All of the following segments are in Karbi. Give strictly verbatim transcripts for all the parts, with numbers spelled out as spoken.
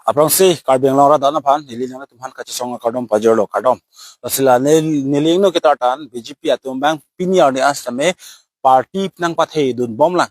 Aphrangsi Karbi Anglong arat an aphan neli nangtum aphan kachesong akardom pajirlo, kardom. Lasi la nel-, neli ingno ketartan B J P atum abang pini arni an sitame party nangpathedun bomlang.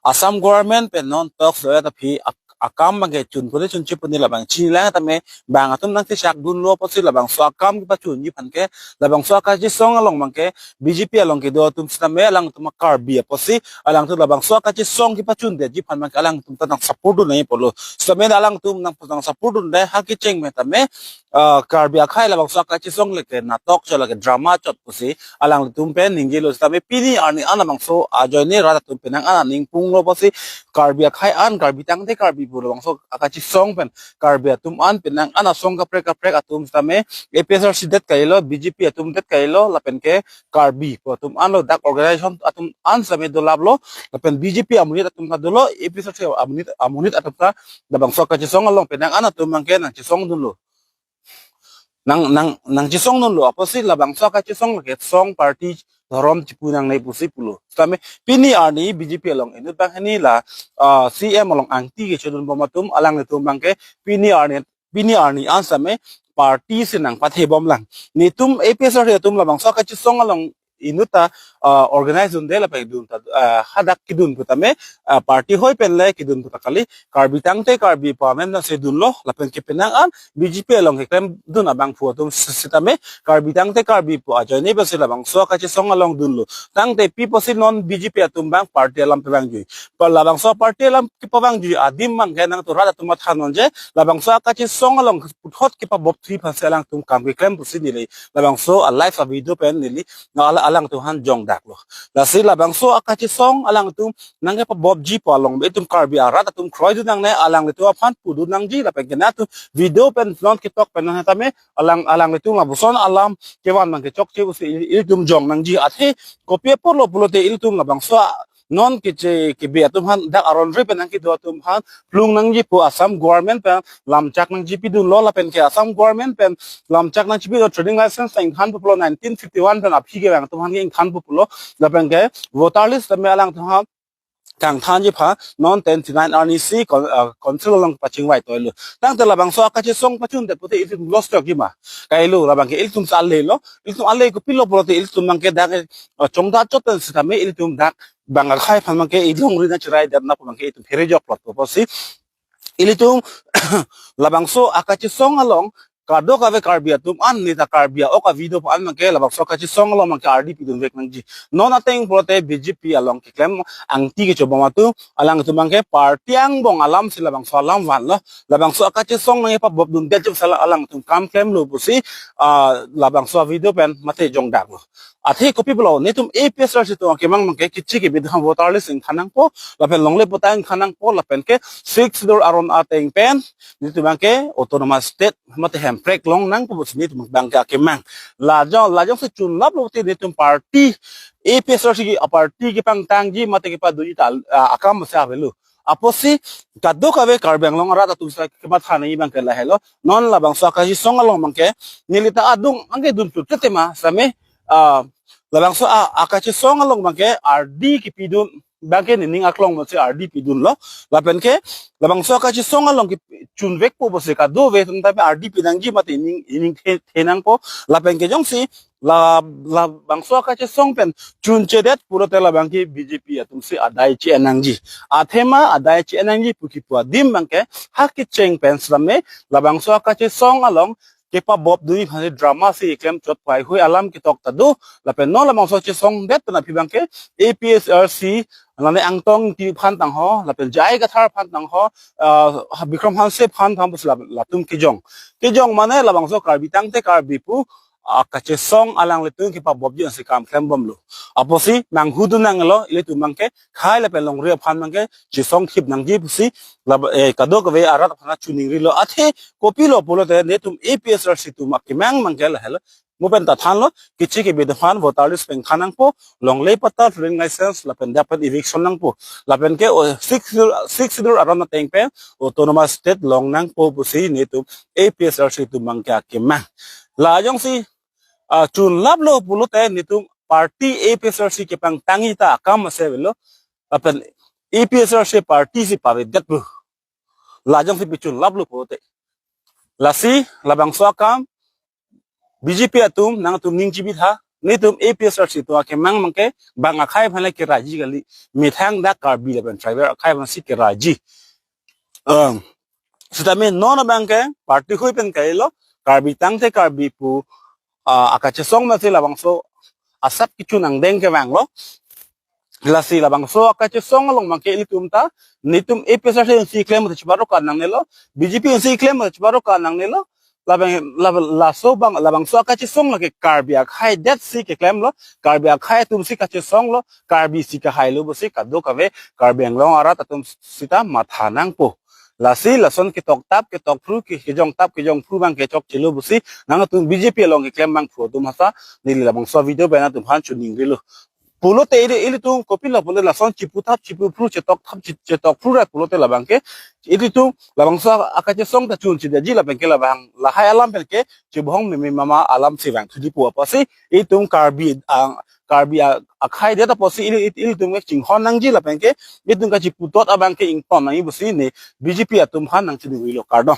Assam government pen non talks lo ya, tapi ak-, akam abangke chun puni chunche puni labang chinilang tame bang atum nangtechak dunlo apotsi labangso akam kepachunji aphan ke, labangso akachesong along abangke B J P along kedo atum sitame alangtum Karbi apotsi alangtum labangso akachesong kepachundetji aphan abangke alangtum ta nang support dun nangji pulo. Sitame alangtum nang nang support dunde ha kecheng me tame, ah, Karbi akhei labangso akachesong lake natok chot lake drama chot pusi alangtum pen ningjelo sitame pini arni an labangso ajoine rat atum penang an aning punglo pusi Karbi akhei an, Karbi tangte Karbi pu labangso akachesong pen Karbi atum an penang an asong kaprek kaprek atum sitame A P H L C det kailo, B J P atum det kailo, lapen ke Karbi pu atum anlo, dak organization atum an sitame dolaplo, lapen B J P amonit atum ta dolo, A P H L C amonit, amonit atum ta labangso akachesong along penang an atum abangke nangchesong dunlo. Nang, nang, nangchesong dunlo apotsi labangso akachesong lake song party dhorom chipu nangne pusi pulo. Sitame pini arni B J P along inut banghini la, ah, C M along angti kechodun bom atum alanglitum abangke pini arni, pini arni an sitame party si nangpathe bomlang. Netum A P H L C atum labangso akachesong along inut ta, ah, organize dunde lapen dun ta, ah, hadak kedun pu tame, ah, party hoi pen le kedun pu ta kali, Karbi tangte Karbi pu amen nangse dunlo, lapen ke penang an B J P along keklem dun abangphu atum si-, sitame Karbi tangte Karbi pu ajoine pensi labangso akachesong along dunlo. Tangte pi pusi non B J P atum abang party alam pavangjuiji. Pa labangso party alam kepavangjuiji adim abangke nangtum rat atum matha non je labangso akachesong along puthot kepabop thuji aphansi alangtum kam keklem pusi neli labangso a live a video pen neli, na ala-, alangtum aphan jongdaklo. Lasi labangso akachesong alangtum nangkepabopji pu along itum Karbi arat atum kroidun nangne, alanglitum aphan pudun nangji lapen ke nangtum video pen non ketok pen nang tame alang, alanglitum lapuson alam kevan abangke chokche pusi il-, ilitum jong nangji. Athe kopi apotlo pulote ilitum labangso a-, non keche kebe atum aphan dak aron ri pen nangkedo atum aphan plung nangji pu Assam government pen lamchak nangchipidunlo lapen ke Assam government pen lamchak nangchipidun, trading license ta ingthanpo pulo, nineteen fifty-one pen aphi kevang atum aphan ke ingthanpo pulo, lapen ke voter list tame alangtum aphan kangthanji aphan non twenty-nine arni si con-, ah, council along pachingvai toilo. Tangte labangso akachesong pachundet pute ilitum loss chokji ma? Kailo, labangke ilitum sa ale lo, ilitum ale kopilo pulote ilitum abangke dak, ah, chongda chot pen sitame ilitum dak bang akhei aphan abangke ilongri nangchiraidet na pu abangke itum pherejok plot pu pusi ilitum labangso akachesong along kadokave Karbi atum an, neta Karbi a-ok a-video pu an abangke labangso akachesong along abangke ardi pidunvek nangji. Non ateng pulote B J P along keklem angti kecho bom atum alangtum abangke party angbong alam si labangso alam vanlo. Labangso akachesong nangkepabopdundet jok sala alangtum kam klemlo pusi, ah, labangso video pen mate jongdaklo. Athe kopi pulo, netum A P H L C atum akemang abangke keche kebe atum aphan voter list ingthan nangpo, lapen longle patta ingthan nangpo, lapen ke Sixth Schedule aron ateng pen netum abangke autonomous state mate hemprek long nangpo pusi netum abangke akemang. Lajong, lajong si chunlaplo te netum party, A P H L C a-party kepangtangji mate kepadoji ta, ah, akam si avelo. Apotsi kadokave Karbi Anglong arat atum si kematha nangji abangke lahelo. Non labangso akachesong along abangke neli ta adung angke dun tu tete ma sitame, ah, labangso a-, akachesong along abangke ardi kepidun abangke nening aklong pusi ardi pidunlo. Lapen ke labangso akachesong along kechunvekpo pusi kadokave atum tame ardi pinangji mate ining, ining the, the nangpo. Lapen ke jongsi la, labangso akachesong pen chunchedet pulote labangke B J P atum si adai chi-en nangji. Athema adai chi-en nangji pu kipu adim abangke ha kecheng pen sitame labangso akachesong along kepabopdunji aphan drama si keklem chot pai hui alam ketok ta do, lapen non labangso chesongdet pen aphi abangke A P H L C lane Angtong Engti aphan tangho, lapen J I Kathar aphan tangho, ah, Bikram Hanse aphan tangho pusi la-, latum kejong. Kejong mane labangso Karbi tangte Karbi pu akachesong alanglitum kepabopji ansi kam klem bomlo. Apotsi nanghudun nanglo, ilitum abangke khei lapen longri aphan abangke chesong thip nangji pusi lab-, eh, kadokave arat aphan chiningrilo. Athe kopilo pulote netum A P H L C atum akemang abangke lahelo. Mo pen ta thanlo, keche kebe atum aphan voter list pen ingthan nangpo, longle patta, trading license, lapen dak pen eviction nangpo. Lapen ke, o, Sixth Schedule, Sixth Schedule aron ateng pen autonomous state long nangpo pusi netum A P H L C atum abangke akemang. Lajong si, ah, chunlaplo pulote netum party A P H L C kepangtangji ta akam ase avelo. Lapen A P H L C party si pavedetpo. lajong si pichun laplo pulote. Lasi labangso akam B J P atum nangtum ning chibitha, netum A P H L C atum akemang abangke bang akhei aphan le keraiji kali, methang dak Karbi lapen tribal akhei aphan si keraiji. Um, sitame non abangke party hui pen kalilo, Karbi tangte Karbi pu, ah, akachesong masi labangso asap kichun angdeng kevanglo. Lasi labangso akachesong along abangke ilitum ta, netum A P H L C si klem ta chibaro ka nangnelo, B J P si klem ta chibaro ka nangnelo. Labang, lab-, laso abang, labangso akachesong lake Karbi akhei det si keklemlo, Karbi akhei atum si kachesonglo, Karbi si kahailo pusi kadokave Karbi Anglong arat atum sita matha nangpo. Lasi lason ketoktap ketokphru ke, kejongtap kejongphru abangke chokchelo pusi nangtum B J P along keklem abangphu atum hasa neli labangso video pen nangtum aphan choningrilo. Pulote ili, ilitum kopilo pulote lason chiputhap chipuphru chetoktap chi-, chetokphru ra pulote labangke ilitum labangso akachesong ta chun chidetji lapenke labang lahai alam penke chibohong meme mama alam si vangthuji pu apotsi itum Karbi, ah, Karbi a-, akhei det apotsi ili, ili, ilitum ke chinghon nangji lapenke itum kachiputhot abangke ington nangji pusi ne B J P atum aphan nangchoningri lo, kardom.